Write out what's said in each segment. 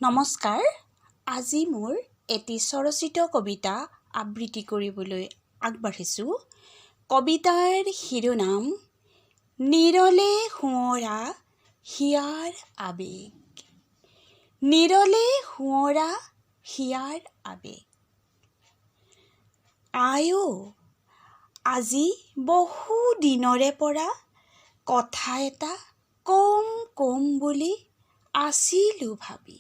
নমস্কাৰ। আজি মোৰ এটি স্বৰচিত কবিতা আবৃত্তি কৰিবলৈ আগবাঢ়িছোঁ। কবিতাৰ শিৰোনাম "নিৰলে সোঁৱৰা হিয়াৰ আৱেগ"। নিৰলে সোঁৱৰা হিয়াৰ আৱেগ। আই অ, আজি বহু দিনৰে পৰা কথা এটা কম কম বুলি আছিলোঁ ভাবি।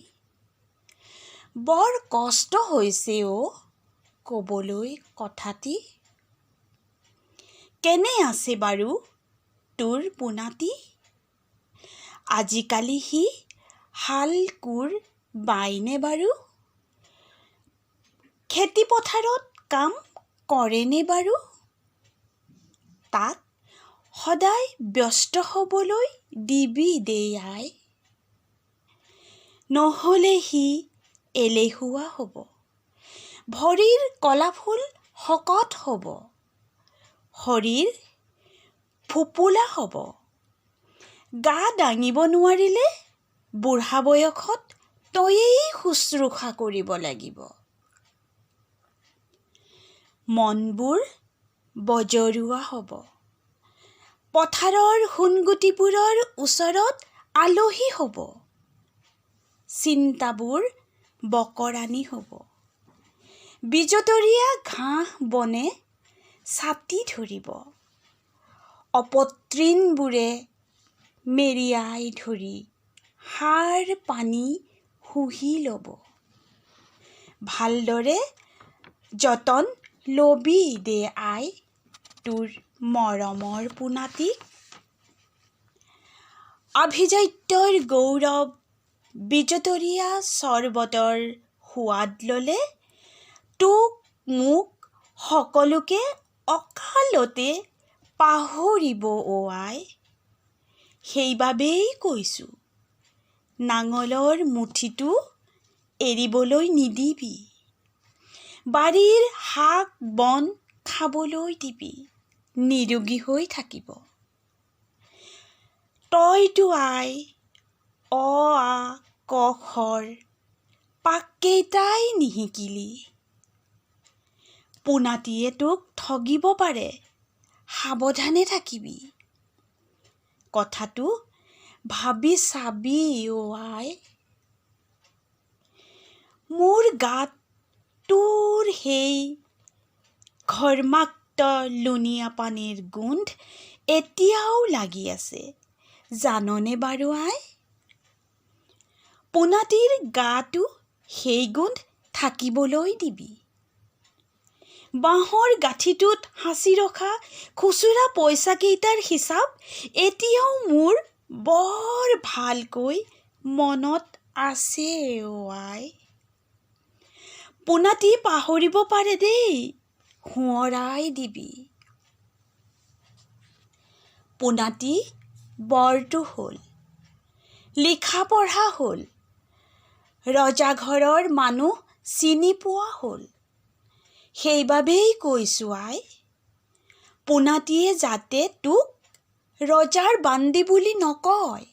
বৰ কষ্ট হৈছে অ ক'বলৈ কথাটি। কেনে আছে বাৰু তোৰ পোনাটি? আজিকালি সি হাল কোৰ বায়নে বাৰু? খেতিপথাৰত কাম কৰেনে বাৰু? তাক সদায় ব্যস্ত হ'বলৈ দিবি দেই আই, নহ'লে সি এলেহুৱা হ'ব, ভৰিৰ কলাফুল শকত হ'ব, শৰীৰ ফোঁপোলা হ'ব। গা দাঙিব নোৱাৰিলে বুঢ়া বয়সত তয়েই শুশ্ৰূষা কৰিব লাগিব। মনবোৰ বজৰুৱা হ'ব, পথাৰৰ সোণগুটিবোৰৰ ওচৰত আলহী হ'ব, চিন্তাবোৰ বকৰাণী হ'ব, বিজতৰীয়া ঘাঁহ বনে ছাটি ধৰিব, অপতৃণবোৰে মেৰিয়াই ধৰি সাৰ পানী শুহি ল'ব। ভালদৰে যতন ল'বি দে আই তোৰ মৰমৰ পোনাটিক। আভিজাত্যৰ গৌৰৱ বিজতৰীয়া চৰবতৰ সোৱাদ ল'লে তোক মোক সকলোকে অকালতে পাহৰিব অ আই। সেইবাবেই কৈছোঁ, নাঙলৰ মুঠিটো এৰিবলৈ নিদিবি, বাৰীৰ শাক বন খাবলৈ দিবি, নিৰোগী হৈ থাকিব। তইতো আই অ আ ক খৰ পাককেইটাই নিশিকিলি। পোনাটিয়ে তোক ঠগিব পাৰে, সাৱধানে থাকিবি। কথাটো ভাবি চাবি অ আই। মোৰ গাত তোৰ সেই ঘৰ্মাক্ত লুণীয়া পানীৰ গোন্ধ এতিয়াও লাগি আছে, জাননে বাৰু আই? পোনাটিৰ গাতো সেই গোন্ধ থাকিবলৈ দিবি। বাঁহৰ গাঁঠিটোত সাঁচি ৰখা খুচুৰা পইচাকেইটাৰ হিচাপ এতিয়াও মোৰ বৰ ভালকৈ মনত আছে অ আই। পোনাটি পাহৰিব পাৰে দেই, সোঁৱৰাই দিবি। পোনাটি বৰটো হ'ল, লিখা পঢ়া হ'ল, ৰজাঘৰৰ মানুহ চিনি পোৱা হ'ল। সেইবাবেই কৈছোঁ আই, পোনাটিয়ে যাতে তোক ৰজাৰ বান্দী বুলি নকয়,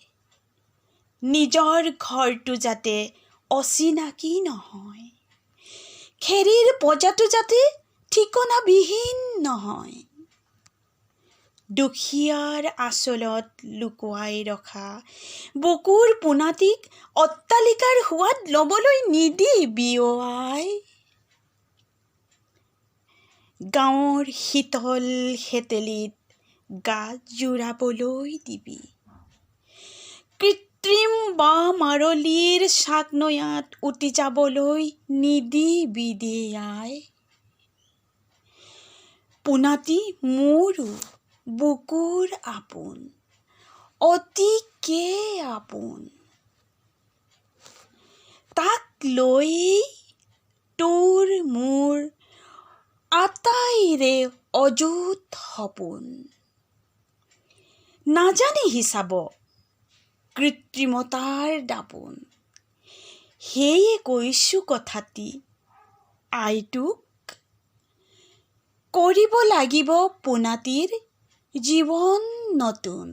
নিজৰ ঘৰটো যাতে অচিনাকি নহয়, খেৰীৰ পঁজাটো যাতে ঠিকনাবিহীন নহয়, দুখীয়াৰ আঁচলত লুকুৱাই ৰখা বুকুৰ পোনাটিক অট্টালিকাৰ সোৱাদ ল'বলৈ নিদিবি অ আই। গাঁৱৰ শীতল শেতেলীত গা জুৰাবলৈ দিবি, কৃত্ৰিম বাঁহ মাৰলিৰ চাকনৈয়াত উটি যাবলৈ নিদিবি দে আই। পোনাটি মোৰো বুকুৰ আপোন, অতিকে আপোন। তাক লৈয়েই তোৰ মোৰ আটাইৰে অযুত সপোন। নাজানে হিচাব কৃত্ৰিমতাৰ দাপোন। সেয়ে কৈছোঁ কথাটি আইটোক, কৰিব লাগিব পোনাটিৰ জীৱন নতুন।